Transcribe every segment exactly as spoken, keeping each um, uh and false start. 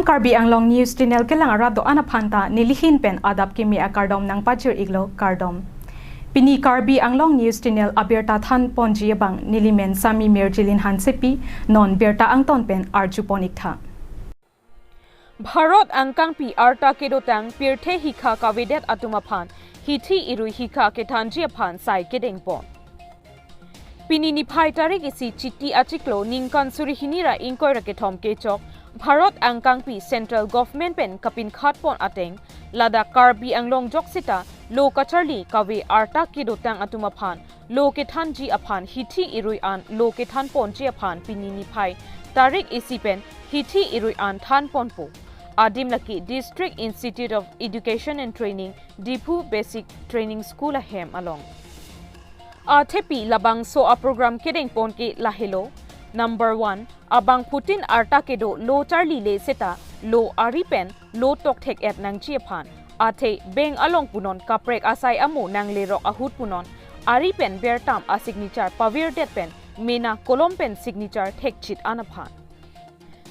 Karbi Anglong News Channel kelang arat do-an aphan ta nelihin pen adap kimi akardom nangpajir-iklo, kardom. Pini Karbi Anglong News Channel abirta thanponji abang nelimen Sami Mirjilin Hansepi, non birta angton pen arjupon-iktha. Bharat angkangpi arta kedotang pirthe hikha kavedet atum aphan hithi irui hikha kethanji aphan sai kedengpon. Pini niphai tarik isi Chiti achiklo ningkan suri hini ra ingkoi ra kethom kechok Bharat angkangpi Central Government pen kapinkhatpon ateng, ladak Karbi Anglong jok seta lo kacharli kave arta kedotang atum aphan lo kethanji aphan hithi irui an lo kethanponji aphan pini niphai tarik isi pen hithi irui an thanponpo. Adim lake District Institute of Education and Training, Diphu Basic Training School ahem along. Athepi labangso aprogram kedengpon ke lahelo. Number one, abangphutin arta kedo lo charlile seta lo ari pen lo tokthek-et nangji aphan. Athe bank along punon kaprek asai amo nanglerok ahut punon ari pen bertam asignature pavirdet pen mena kolom pen signature thekchit an aphan.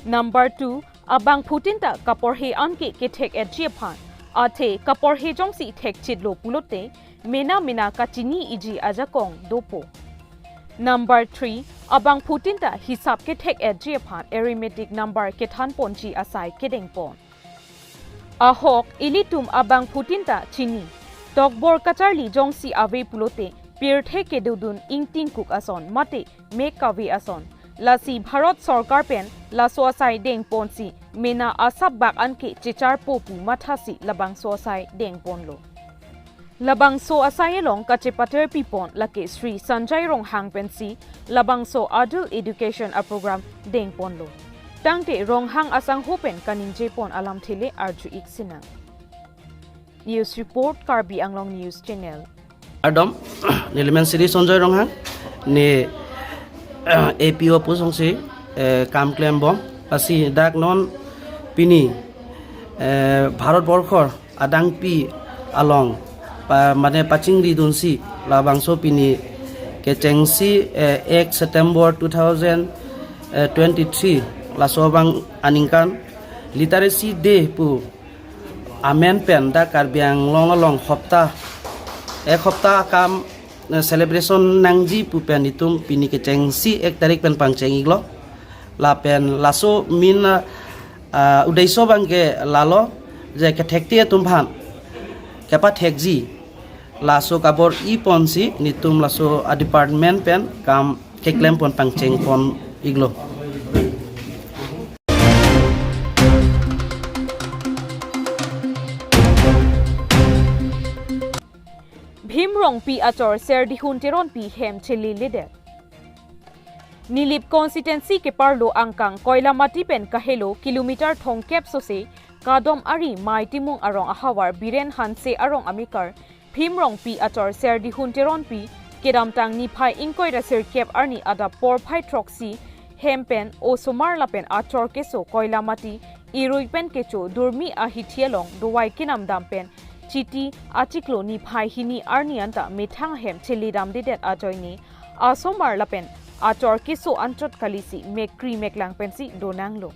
Number two, abangphutin ta kaporhe anke kethek-etji aphan. Athe kaporhe jongsi thekchitlo pulote mena mena kachini-iji ajakong dopo. Number three, abangphutin ta hisap kethek-etji aphan arithmetic number kethanponji asai kedengpon. Ahok ilitum abangphutin ta chini, tokbor kacharli jongsi ave pulote pirthe kedodun ingtingkuk ason mate mek kave ason. Lasi Bharat Sorkar pen laso asai dengponsi mena asap bak anke checharpo pu mathasi labangso asai dengponlo. Labangso asai along kachepaterpipon lake Shri Sanjay Ronghang pensi labangso adult education aprogram dengponlo. Tangte Ronghang asangho pen kaningjepon alamthe le arju-ik sinang. News report, Karbi Anglong News Channel. Kardom, nelimen Shri Sanjay Ronghang, ne, eh, A P O post alongsi, eh, kam klembom, lasi dak non pini, eh, Bharat borkhor adangpi along, pa, mane pachingridunsi, labangso pini kechengsi, eh, ek September two thousand twenty-three, laso abang aningkan Literacy Day pu amen pen dak Karbi Anglong along hopta, ek hopta akam, eh, celebration nangji pu pen itum pini kechengsi ek tarik pen pangcheng-iklo. Lapen laso min, ah, uddesho abangke lalo je kethekte atum aphan kepathekji, laso kabor-iponsi netum laso a-department pen kam keklempon pangchengpon-iklo. Bhim Rongpi achor Serdihun Teronpi hem cheleledet. Nilip constituency keparlo angkang Koilamati pen kahelo kilometer thomkep sose Kadom Ari Mei Timung arong ahavar Biren Hanse arong amekar Bhim Rongpi achor Serdihun Teronpi kedamtang niphai ingkoi ra sirkep arni adap porphai throksi hem pen osomar lapen achor keso Koilamati irui pen kecho Durmi ahithi along dovai kenamdam pen Chiti achiklo niphai hini arni anta methang ahem cheledamdedet ajoine asomar lapen achor keso anchot kalisi mekri meklang pensi donanglo.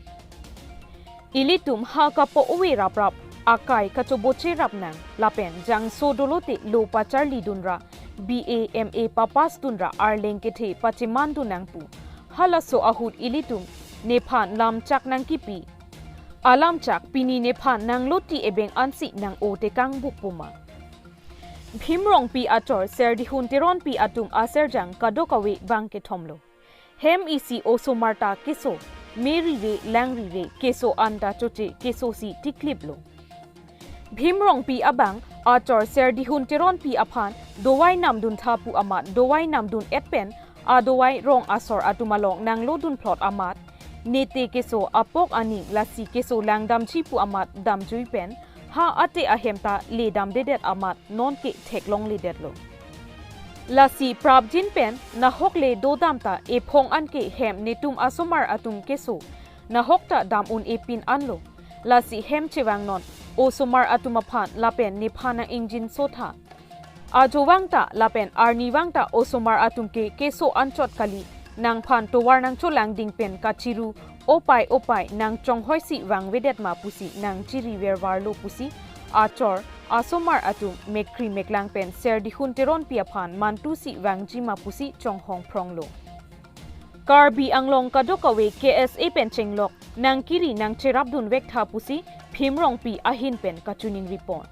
Ilitum ha kapo-ove raprap, akai kachoboche rapnang, lapen jangso dolote lo pacharlidunra, B A, M A papassdunra arleng kethe pachemandun nang pu. Halaso ahut ilitum nephan lamchak nangkipi. Alamchak pini nephan nangloti ebeng ansi nang-o tekang bukpuma. Bhim Rongpi achor Serdihun Teronpi atum aserjang kadokave bang kethomlo. Hem isi osomar ta keso, merire langrire keso anta choche kesosi tikliplo. Bhim Rongpi abang achor Serdihun Teronpi aphan dovai namduntha pu amat dovai namdun-et pen adovai rong asor atum along nanglodunphlot amat, nete keso apok aning lasi keso langdamji pu amat damjui pen ha ate ahem ta ledamdedet amat nonke theklongledetlo. Lasi prapjin pen nahok le dodam ta ephong anke hem netum asomar atum keso nahok ta dam un-epin anlo. Lasi hem chevangnon osomar atum aphan lapen nephan nang-ingjinso tha. Ajo vang ta lapen arni vang ta osomar atum ke keso anchot kali nangphan tovar nangcholangding pen kachiru opai opai nangchonghoisi vangvedet ma pusi nangchiri vervarlo pusi achor asomar atum mekri meklang pen Serdihun Teronpi aphan mantusi vangji ma pusi chonghong phronglo. Karbi Anglong kadokave K S A pen chenglok nangkiri nangcherapdun vektha pusi Phim Rongpi ahin pen kachiningri pon.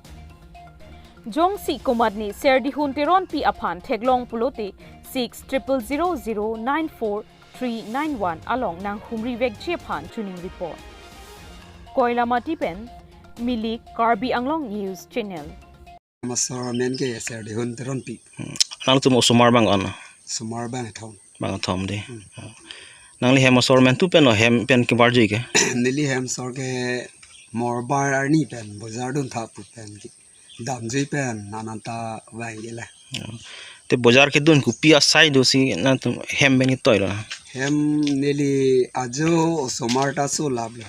Jongsi komatne Serdihun Teronpi aphan theklong pulote six triple zero zero nine four three nine one along nanghumri vekji aphan chiningri pon. Koilamati pen Milik, Karbi Anglong News Channel. Masor amen ke Serdihun Teronpi. Nangtum osomar bang-an? Osomar bangkethom. Bangkethom de. Hmm. Nangli hem asor amen tu pen o hem pen kebarjui ke? Neli hem asor ke Morbar arni pen bojar duntha pu pen ke damjui pen nananta vangji le. Hmm. Te bojar kedun kopi asai dosi nangtum hem pen ketoilo? Hem neli ajo osomar ta solaplo.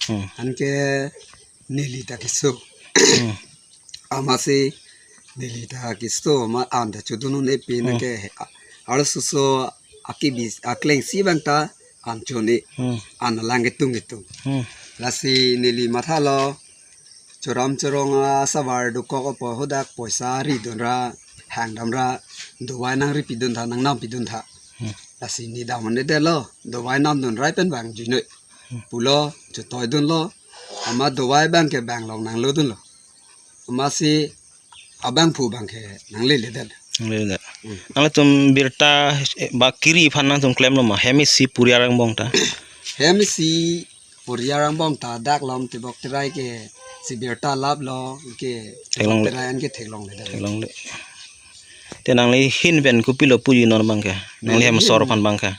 Hmm. Anke neli ta keso. Hmm. Amatsi neli ta keso ma anta chodun un-e pen Hmm. ke a-, arloso akebi aklengsi bang ta an cho-un-e. Hmm. An alang ketung ketung. Hmm. Lasi neli mathalo choram chorong asavar dokok apot hadak poisa ridun ra hangdam ra dovai nangripi duntha nangnampidun tha. Hmm. Lasi ne dam un-edetlo dovai namdun rai pen vangjui noi. Hmm. Pulo chotoi dunlo. Amat dovai bang ke bang long nanglo dunlo. Amatsi abangphu bang ke nangleledet. Nangleledet. Hmm. Nangtum birta, eh, ba kiri aphan nangtum klemlo ma? Hem isi puriar angbong ta. Hem isi puriar angbong ta dak lom tebok terai ke si birta laplo ke Theklongle. Terai an ke theklongledet. Theklongle. Te nangli ahin pen kopilo puji non bang ke? Nangli hem asor aphan bang ke?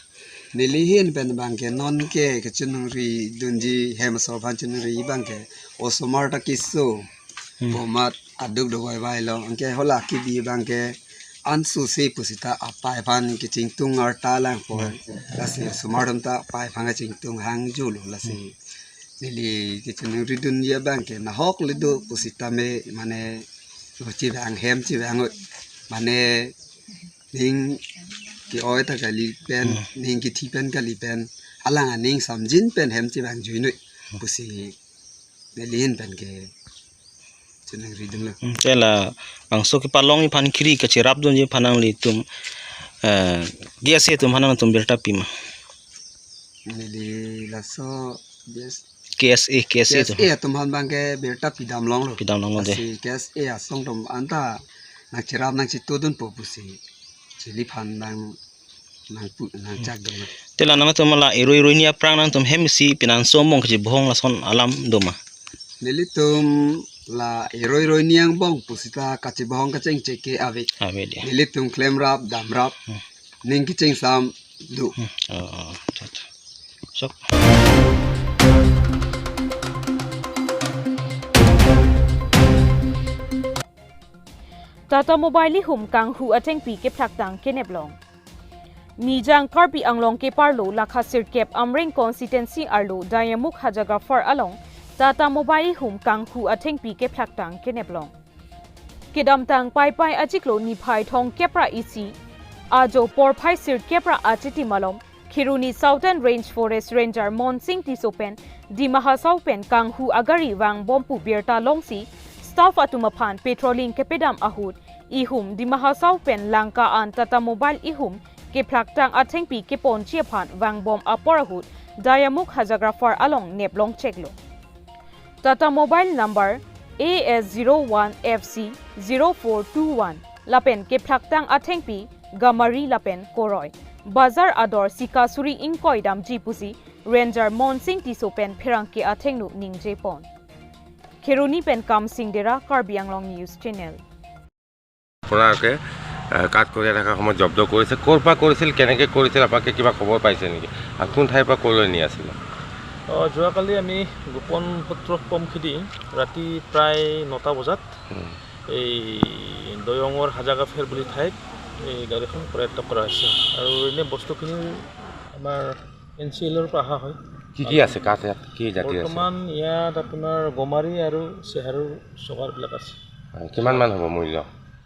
Neli ahin pen bang ke non ke kachiningri dunji hem asor aphan chiningri bang ke osomar ta keso. Hmm. Komat aduk dovai vailo. Anke hala kebi bang ke anso se pusita apai aphan kechingtung arta lang po. Hmm. Lasi osomar atum ta apai aphan kechingtung hangjulo lasi. Hmm. Neli kachiningri dunji abang ke nahok le do pusita me mane lo chevang hem chevang oi. Mane ning ke-oi ta kali pen, Hmm. ning kethi pen kali pen, alang aning samjin pen hem chevangjui noi. Hmm. Pusi neli ahin pen ke chiningri dunlo. Hmm, te labangso kepalongji aphan kiri kacherapdunji aphan nanglitum, eh, K S A atum aphan nangtum birta pi ma? Neli laso K S A, K S A atum. K S A atum aphan bang ke birta pidam longlo. Pidam longlo de. Lasi K S A asong atum anta nangcherap nangchitudunpo pusi. Chili aphan nang nangpu nangchak dun. Te la nangtum la eroi eroi ni aphrang nangtum hem isi pinanso angbong kachebohong lason alam do ma? Nelitum la eroi eroi ni angbong pusita kachebohong kachingchek ke ave. Ave de. Nelitum klemrap damrap. Hmm. Ning kechingsam do. Hmm. Oh, oh, acha, acha. Sok. Tata Mobile ihum kanghu athengpi kephlaktang keneplong. Nijang Karbi Anglong keparlo lakha sirkep Amreng constituency arlo Diamukh Hajagrapher along Tata Mobile ihum kanghu athengpi kephlaktang keneplong. Kedamtang Paipai achiklo niphai thomkep ra isi ajo porphai sirkep ra achitim alom Kheroni Southern Range Forest Ranger Monsing Tisso pen Dima Hasao pen kanghu agari vangbom pu birta longsi staff atum aphan patrolling kepedam ahut ihum Dima Hasao pen Lanka an Tata Mobile ihum kephlaktang athengpi keponji aphan vangbom apor ahut Diamukh Hajagrapher along neplong cheklo. Tata Mobile number A S zero one F C zero four two one lapen kephlaktang athengpi gamari lapen koroi bazar ador sika suri ingkoi damji pusi Ranger Monsing Tisso pen pherangke athengno ningjepon. Kheroni pen Kamsing Dera, Karbi Anglong News Channel. আপোনালোকে, আহ, কাট কৰাই থকাৰ সময়ত জব্দ কৰিছে, ক'ৰ পৰা কৰিছিল, কেনেকে কৰিছিল, আপোনালোকে কিবা খবৰ পাইছে নেকি? আৰু কোন ঠাইৰ পৰা ক'লৈ নি আছিলে? অ, যোৱাকালি আমি গোপন সূত্ৰ পমখেদি ৰাতি প্ৰায় নটা বজাত উম। এই দৈৰঙৰ হাজাগাফেৰ বুলি ঠাইত এই গাড়ীখন কৰায়ত্ত কৰা হৈছে। আৰু এনে বস্তুখিনি আমাৰ এন চি এলৰ পৰা অহা হয়। কি কি আছে? কাঠ ইয়াত কি জাতি আছে? বৰ্তমান ইয়াত আপোনাৰ গমাৰি আৰু চেহাৰুৰ চগাৰবিলাক আছে। হয়, কিমান মান হ'ব মূল্য?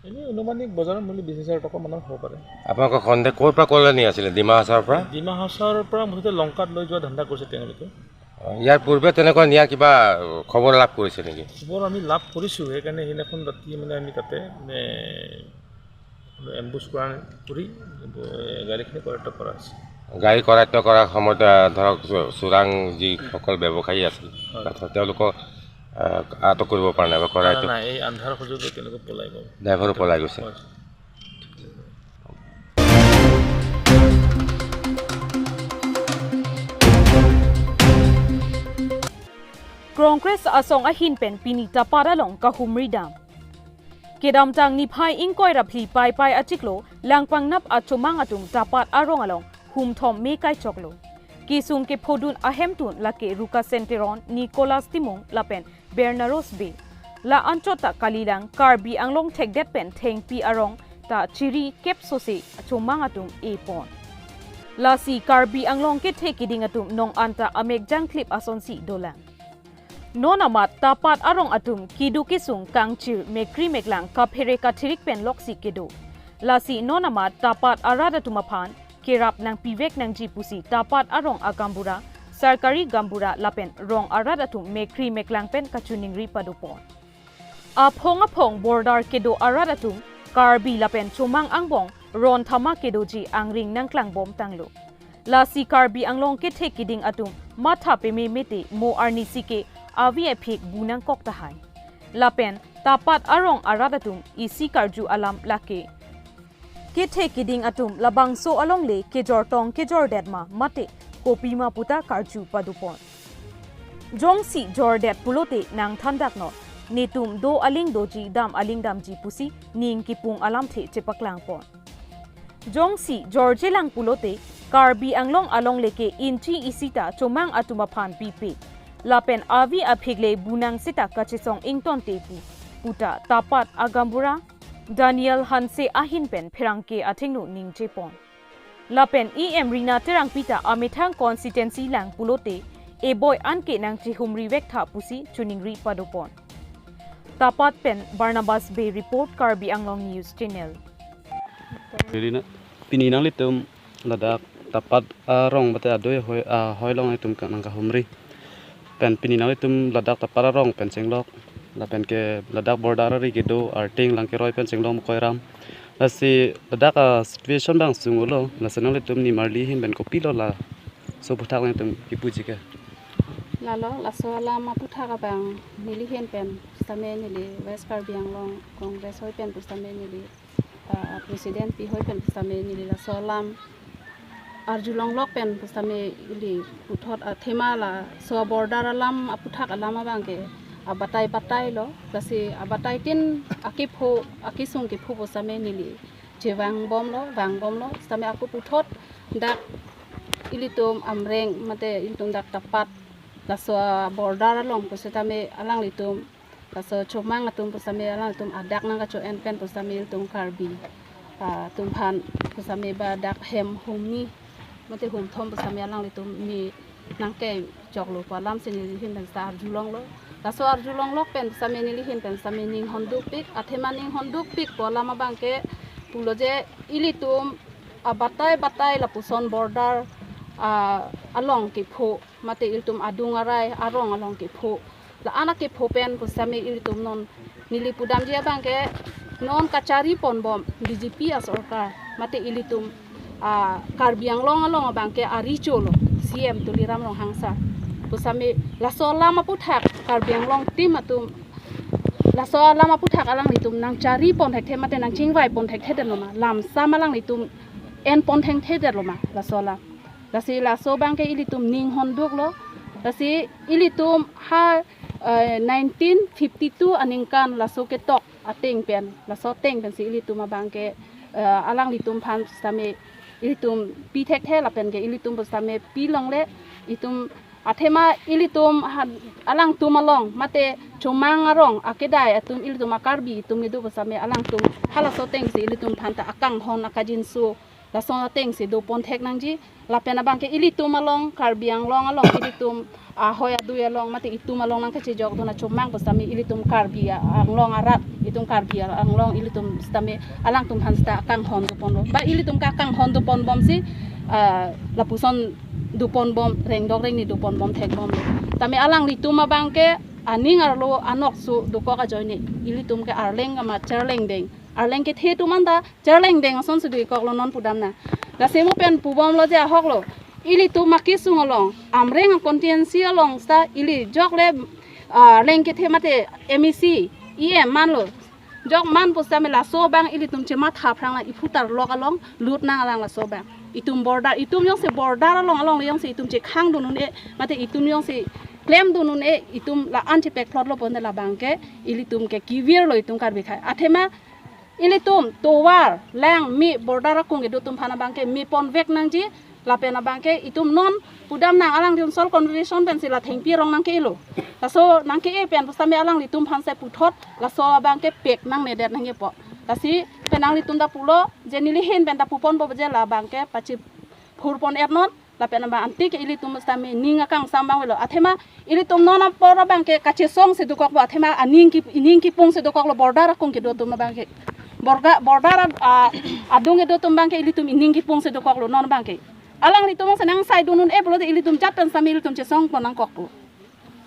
এনেই আনুমানিক বজাৰৰ মূল্য বিশ হাজাৰ টকামানৰ হ'ব পাৰে। আপোনালোকৰ খণ্ডে ক'ৰ পৰা ক'লৈ নি আছিলে? ডিমা হাছাওৰ পৰা? ডিমা হাছাওৰ পৰা মুঠতে লংকাত লৈ যোৱা ধান্দা কৰিছে তেওঁলোকে। ইয়াৰ পূৰ্বে তেনেকুৱা নিয়াৰ কিবা খবৰ লাভ কৰিছে নেকি? খবৰ আমি লাভ কৰিছোঁ, সেইকাৰণে সেইদিনাখন ৰাতি মানে আমি তাতে এম্বুছ কৰা কৰি গাড়ীখিনি কৰায়ত্ত কৰা হৈছে। গাড়ী কৰায়ত্ত কৰাৰ সময়ত আহ, ধৰক চো- চোৰাং যিসকল ব্যৱসায়ী আছিল, হয়। তেওঁলোকক আহ, আটক কৰিব পৰা নাই বা কৰায়ত্ত নাই, এই আন্ধাৰ সুযোগত তেওঁলোকে পলাই গ'ল। ড্ৰাইভাৰো পলাই গৈছে। হয়। Congress asong ahin pen pini Tapat along kahumri dam. Kedamtang niphai ingkoi ra phli Paipai achiklo Langpangnap achomang atum Tapat arong along humthom me kaichoklo. Kesung kephodun ahemtun lake Rukasen Teron, Nicholas Timung lapen Bernaros Bey. La anchot ta kalilang Karbi Anglong thekdet pen thengpi arong ta chiri kep sose achomang atum epon. Lasi Karbi Anglong kethe kiding atum nong anta amek jangklip asonsi dolang. Non amat Tapat arong atum kedo kesung kangchir mekri meklang kaphere kathirik pen loksi kedo. Lasi non amat Tapat arat atum aphan kerap nangpivek nangji pusi Tapat arong agambura, sarkari gambura lapen rong arat atum mekri meklang pen kachiningri padopon. Aphong aphong border kedo arat atum Karbi lapen chomang angbong ron thama kedoji angring nangklangbom tanglo. Lasi Karbi Anglong kethe kiding atum matha peme mete mo arnisi ke avi aphik bu nangkok tahai. Lapen Tapat arong arat atum isi karju alam lake. Kethe kiding atum labangso alongle kejortong kejordet ma mate kopima puta karju padopon. Jongsi jordet pulote nangthandak non. Netum do aling doji dam aling damji pusi ning kipung alamthe chepaklangpon. Jongsi jorjelang pulote Karbi Anglong alongle ke inchi isi ta chomang atum aphan pipe. Lapen avi aphikle bu nang seta kachesong ingtonte pu puta Tapat agambura Daniel Hanse ahin pen pherangke athengno ningjepon. Lapen E M Rina Terangpi ta amethang constituency lang pulote eboi anke nangchihumri vektha pusi chiningri padopon. Tapat pen Barnabas Bey report, Karbi Anglong News Channel. Pini na- pini nanglitum ladak Tapat arong mate adoi hoi, ah, hoi along itum ka- nangkahumri. Pen pini nanglitum ladak Tapat arong pen chenglok. Lapen ke ladak border ari kedo arting lang keroi pen chenglok mukoi ram. Lasi ladak a situation bang sung ulo. Lasi nanglitum nimarli ahin pen kopilo laso aphuthak nanglitum kipuji ke? Lalo, laso alam aphuthak abang neli ahin pen pusitame neli West Karbi Anglong Congress hoi pen pusitame neli, ah, president pi hoi pen pusitame neli laso alam arjulonglok pen pusitame ili puthot athema laso border alam aphuthak alam abang ke abatai batai lo, lasi abatai tin akepho akesung kepho pusitame neli chevangbomlo, vangbomlo, pusitame ako puthot dak ilitum Amreng mate ilitum dak Tapat laso border along pusitame alanglitum laso chomang atum pusitame alanglitum adak nangkacho-en pen pusitame ilitum Karbi, ah, atum aphan pusitame ba dak hem humni mate humthom pusitame alanglitum me nangkechoklo pu alam si neli ahin pen seta arjulonglo. Laso arjulonglok pen pusitame neli ahin pen pusitame ning hondukpik, athema ning hondukpik pu alam abang ke pulo je ilitum abatai batai lapuson border, ah, along kepho mate ilitum adung arai arong along kepho. La-an akepho pen pusitame ilitum non neli pudamji abang ke non kachari ponbom B J P asorkar mate ilitum, ah, Karbi Anglong along abang ke arecho lo C M Tuliram Ronghang sir. Pusitame laso alam aphuthak Karbi Anglong atum atum laso alam aphuthak alanglitum nangchari pon thekthe mate nangchingvai pon thekthe detlo ma, lamsam alanglitum en pon thekthe detlo ma laso alam. Lasi laso abang ke ilitum ning honduklo. Lasi ilitum ha, eh, nineteen fifty-two aningkan laso ketok ateng pen, laso ateng pensi ilitum abang ke, eh, alanglitum aphan pusitame ilitum pi thekthe lapen ke ilitum pusitame pilongle, itum athema ilitum ha- alangtum along mate chomang arong akedai atum ilitum a-Karbi atum kedo pusitame alangtum halaso atengsi ilitum aphanta akanghon akajinso Lason atengsi dopon thek nangji. Lapen abangke ilitum along, Karbi Anglong along, ilitum ahoi adui along mate itum along nangkachejok dun achomang pusitame ilitum Karbi Anglong arat, itum Karbi Anglong ilitum sitame alangtum aphan sita kanghon doponbom. Ba ilitum ka kanghon doponbomsi, ah, lapuson doponbom, rengdok rengni doponbom thekbom. Tame alanglitum abangke aning arlo anokso dokok ajoine ilitum ke Arleng amat Cherleng deng. Arleng kethe atum anta Cherleng deng asonsi dokoklo non pudamnang. Lasi mo pen pubomlo je ahoklo. Ilitum akesung along, Amreng a-constituency along sita ili jokle, ah, Arleng kethe mate M A C, E M manlo. Jok man pusitame laso abang ilitum chematha aphrang la iphu tarlok along lut nang alang laso abang. Itum border, itum jongsi border along along jongsi itum chekhang dun un-e, mate itum jongsi klem dun un-e, itum la-an chepek phlotlo pon labangke ilitum ke kevirlo itum Karbi akhei. Athema ilitum tovar, lang, me border akung kedo atum aphan abangke mepon vek nangji. Lapen abangke itum non pudamnang, alanglitum sole convocation pensi la thengpi arong nangke-elo. Laso nangke-e pen pusitame alanglitum aphansi puthot laso abangke pek nangnedet nangjipo. Lasi pen nanglitum ta pulo je neli ahin pen ta puponpo je labangke pachiphurpon-et non. Lapen abang ante ke ilitum pusitame ning akangsam abang avelo. Athema ilitum non apor abangke kachesongsi dokokpo, athema aning ki, ining kipungsi dokoklo border akung kedo atum abangke. Borga-, border ad-, a-, adung kedo atum abangke ilitum ining kipungsi dokoklo non abangke. Alanglitum si nangsai dun un-e pulote ilitum jat pen sitame ilitum chesongpon nangkokpo.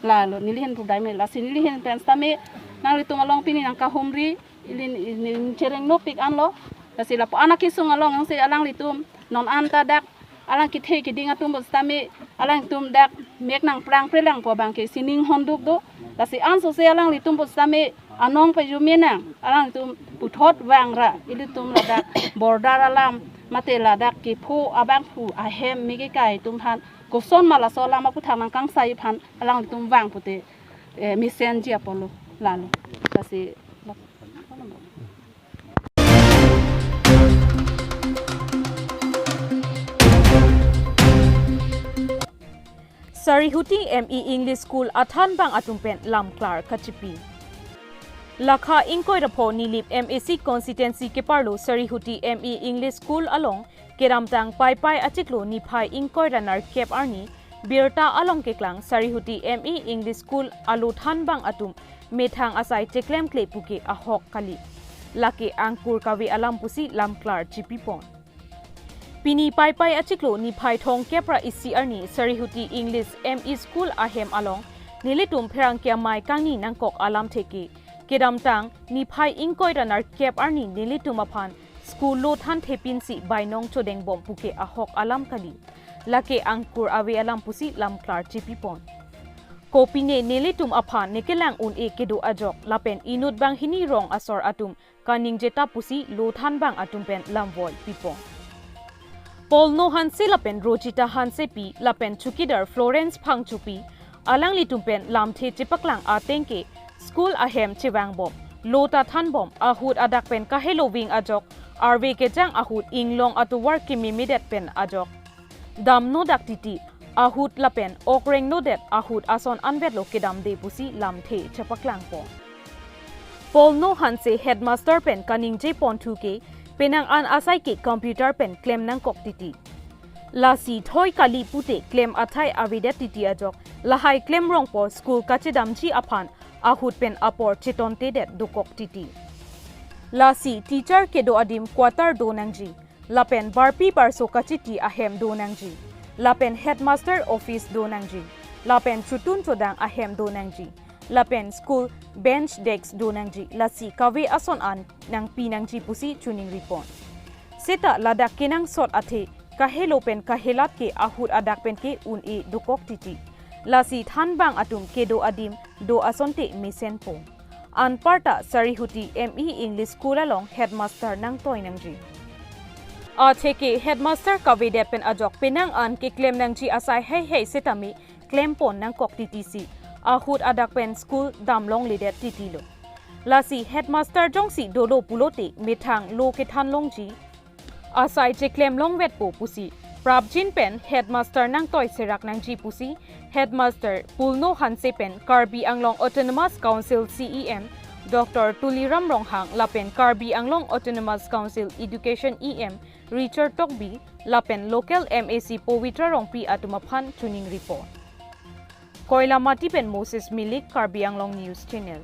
Lalo neli ahin pudai me, lasi neli ahin pen sitame nanglitum along pini nangkahumri, ili, ili chereng nopik anlo. Lasi lapu-an akesung along jongsi alanglitum non anta dak alang kethe keding atum pusitame alangtum dak mek nangprang prelangpo abangke sining honduk do. Lasi ansose alanglitum pusitame anong pajume nang, alanglitum puthot vangra, ilitum ladak border alam mate ladak kepho abangphu ahem meke kai atum aphan koson ma laso alam aphuthak nangkangsai aphan alanglitum vang pute, eh, mesenji apotlo. Lalo. Lasi Sarihuti M E English School athanbang atum pen lamklar kachipi. Lakha ingkoi ra pho Nilip M A C constituency keparlo Sarihuti M E English School along kedamtang Paipai achiklo niphai ingkoi ra nerkep arni birta along keklang Sarihuti M E English School alo thanbang atum methang asai cheklem-kle puke ahok kali. Lake angkur kave alam pusi lamklar chipipon. Pini Paipai achiklo niphai thomkep ra isi arni Sarihuti English M E School ahem along nelitum pherangke amei kangni nangkok alamthe ke kedamtang niphai ingkoi ra nerkep arni nelitum aphan school lo thanthe pinsi bainong chodengbom puke ahok alam kali. Lake angkur ave alam pusi lamklar chipipon. Kopine nelitum aphan nekelang un-e kedo ajok lapen inut banghini rong asor atum kaningjeta pusi lo thanbang atum pen lamvoi pipon. Polno Hanse lapen Rojita Hansepi lapen chowkidar Florence Phangchopi alanglitum pen lamthe chepaklang ateng ke school ahem chevangbom, lo ta thanbom, ahut adak pen kahelo ving ajok, arve kejang ahut inglong atovar kememedet pen ajok damnodak titi, ahut lapen okrengnodet ahut ason anvetlo kedamde pusi lamthe chepaklangpon. Polno Hanse headmaster pen kaningje ponthu ke penang an asai ke computer pen klem nangkok titi. Lasi thoi kali pute klem athai avedet titi ajok, lahai klem rongpo school kachedamji aphan ahut pen apor chetontedet dokok titi. Lasi teacher kedo adim quarter do nangji, lapen barpi barso kachiti ahem do nangji, lapen headmaster office do nangji, lapen chotun chodang ahem do nangji, lapen school bench desk do nangji, lasi kave ason an nangpi nangji pusi choningripon. Seta ladak kenangsot athe kahelo pen kahelat ke ahut adak pen ke un-e dokok titi. Lasi thanbang atum kedo adim do asonte mesenpo. Anparta Sarihuti M E English School along headmaster nangtoi nangji. Atheke headmaster kavedet pen ajok penang an keklem nangji asai heihei setame klempon nangkok titi si ahut adak pen school damlongledet titilo. Lasi headmaster jongsi dolo pulote methang lo kethan longji asai cheklem longvetpo pusi prapjin pen headmaster nangtoi serak nangji pusi headmaster Polno Hanse pen Karbi Anglong Autonomous Council C E M Doctor Tuliram Ronghang lapen Karbi Anglong Autonomous Council Education E M Richard Tokbi lapen local M A C Pavitra Rongpi atum aphan choningripo. Koilamati pen Moses Milik, Karbi Anglong News Channel.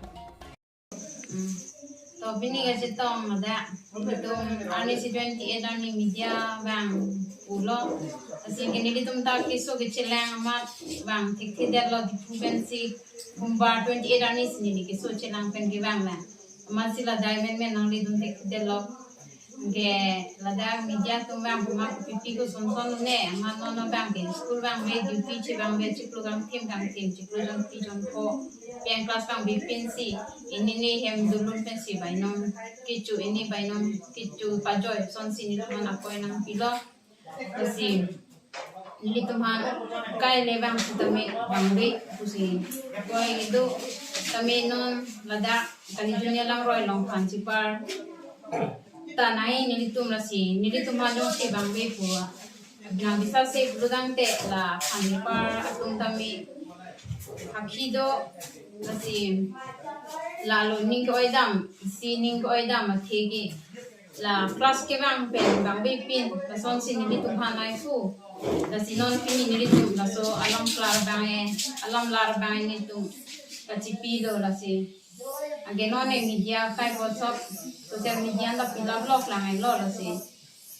To pini kachetong ada, itum arni si twenty eight arni media vang pulo. Lasi ke nelitum ta keso kechelang amat vang thekthedetlo, Diphu pensi Hombar twenty eight arni si neli keso chelang pen kevang lang. Amatsi ladak menmen nanglitum thekthedetlo. Ke ladak media atum vang puma kopipi kosonson ne, amat non non vang ke school vangve, duty chevangve, chiklo kangthim kangthim, chiklo jonphli jonpho pen class vangve pensi ini ne hem dulun pensi bainon kecho, ini bainon kecho pajoi sonsi nelitum aphan akoi nangpilo. Lasi nelitum aphan kai le vang sitame vangve pusi akoi kedo tame non ladak kali junior langroi along aphan chipar tanai nelitum, lasi nelitum aphan jongsi vangve pu nang bisa se pulotangte la aphan chipar atum tame hakhi do, lasi lalo ning ke-oi dam, isi ning ke-oi dam atheke la class kevang pen vangve pin, lasonsi nelitum aphan nai pu. Lasi non pini nelitum laso alam klar abang e, alam lar abang e nelitum kachipi do, lasi. Anke non ne media kai WhatsApp, social media ta pilap lok lang e lo, lasi.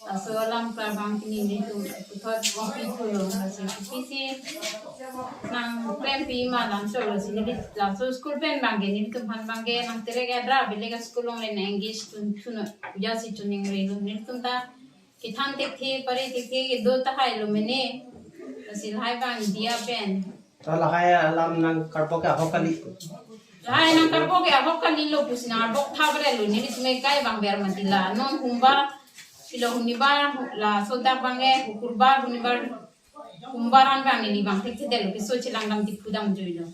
Laso alam klar abang pini nelitum puthot kopi thulo, lasi kopisi nangklempi ma lam so, lasi neli laso school pen abang ke nelitum aphan abang ke nangterek adra belek a-school along le nang-engage tun thuno, jasi choningrilo, nelitum ta kethan thekthe pare thekthe kedo tahai lo mene. Lasi lahai abang media pen. Ta lahai alam nangkarpo ke ahok kali. Lahai nangkarpo ke ahok kalilo pusi nangkarbok tha brelo, nelitum ke kai abang ber mati la. Non Hombar, pilo Honibar, laso dak abang ke Hukurbar, Honibar, Hombar an abang neli abang thekthedetlo, keso chelang dam Diphu damjuilo.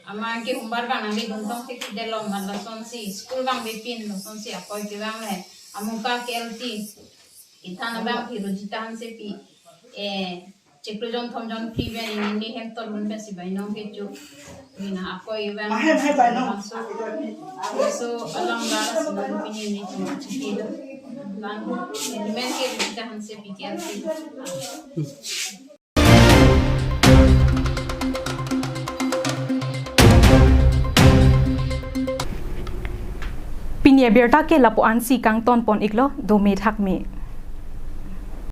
Amat ke Hombar abang nangli dungtong thekthedetlo, amat lasonsi school vangve pin, lasonsi akoi kevang le. Amuka K L T kethan abang phi Rojita Hansepi, eh, chiklo jonthom jonphli pen ini ne hem tolun pensi bainon kecho. Mina akoi vang. Mahem hai bainon. So, so alam lar si non pini nelitum chipi do. Lang, men ke Rojita Hansepi K L T. Pini abirta ke lapu-ansi kangton pon iklo, dome thakme.